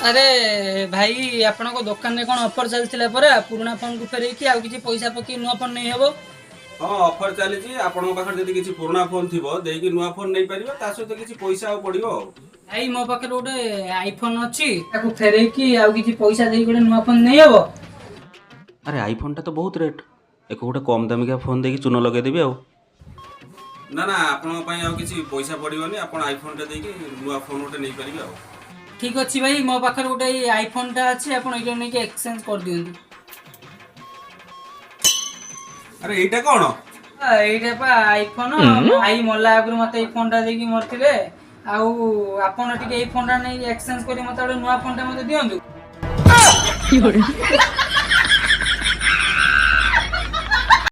ଆରେ ଭାଇ, ଆପଣଙ୍କ ଦୋକାନରେ କ'ଣ ଅଫର୍ ଚାଲିଥିଲା ପରା? ପୁରୁଣା ଫୋନକୁ ଫେରେଇକି ଆଉ କିଛି ପଇସା ପକେଇ ନୂଆ ଫୋନ୍ ନେଇ ହେବ? ହଁ, ଅଫର ଚାଲିଛି। ଆପଣଙ୍କ ପାଖରେ ଯଦି କିଛି ପୁରୁଣା ଫୋନ୍ ଥିବ, ଦେଇକି ନୂଆ ଫୋନ୍ ନେଇପାରିବେ। ତା ସହିତ କିଛି ପଇସା ଆଉ ପଡ଼ିବ ଆଉ। ଭାଇ, ମୋ ପାଖରେ ଗୋଟେ ଆଇଫୋନ୍ ଅଛି। ତାକୁ ଫେରେଇକି ଆଉ କିଛି ପଇସା ଦେଇକି ଗୋଟେ ନୂଆ ଫୋନ୍ ନେଇ ହେବ? ଆରେ, ଆଇଫୋନ୍ଟା ତ ବହୁତ ରେଟ୍। ଏକ ଗୋଟେ କମ୍ ଦାମିକା ଫୋନ୍ ଦେଇକି ଚୂନ ଲଗେଇଦେବି ଆଉ। ନା ନା, ଆପଣଙ୍କ ପାଇଁ ଆଉ କିଛି ପଇସା ପଡ଼ିବନି। ଆପଣ ଆଇଫୋନ୍ଟା ଦେଇକି ନୂଆ ଫୋନ୍ ଗୋଟେ ନେଇପାରିବେ ଆଉ। ଠିକ୍ ଅଛି ଭାଇ, ମୋ ପାଖରେ ଗୋଟେ ଏଇ ଆଇଫୋନ୍ଟା ଅଛି। ଆପଣ ଏଇଟା ନେଇକି ଏକ୍ସଚେଞ୍ଜ କରିଦିଅନ୍ତୁ। ଆରେ, ଏଇଟା କ'ଣ? ଏଇଟା ପା ଆଇଫୋନ୍। ଭାଇ ମଲା ଆଗରୁ ମତେ ଏଇ ଫୋନ୍ଟା ଦେଇକି ମରିଥିଲେ। ଆଉ ଆପଣ ଟିକେ ଏଇ ଫୋନ୍ଟା ନେଇକି ଏକ୍ସଚେଞ୍ଜ କରି ମତେ ଗୋଟେ ନୂଆ ଫୋନ୍ଟା ମତେ ଦିଅନ୍ତୁ।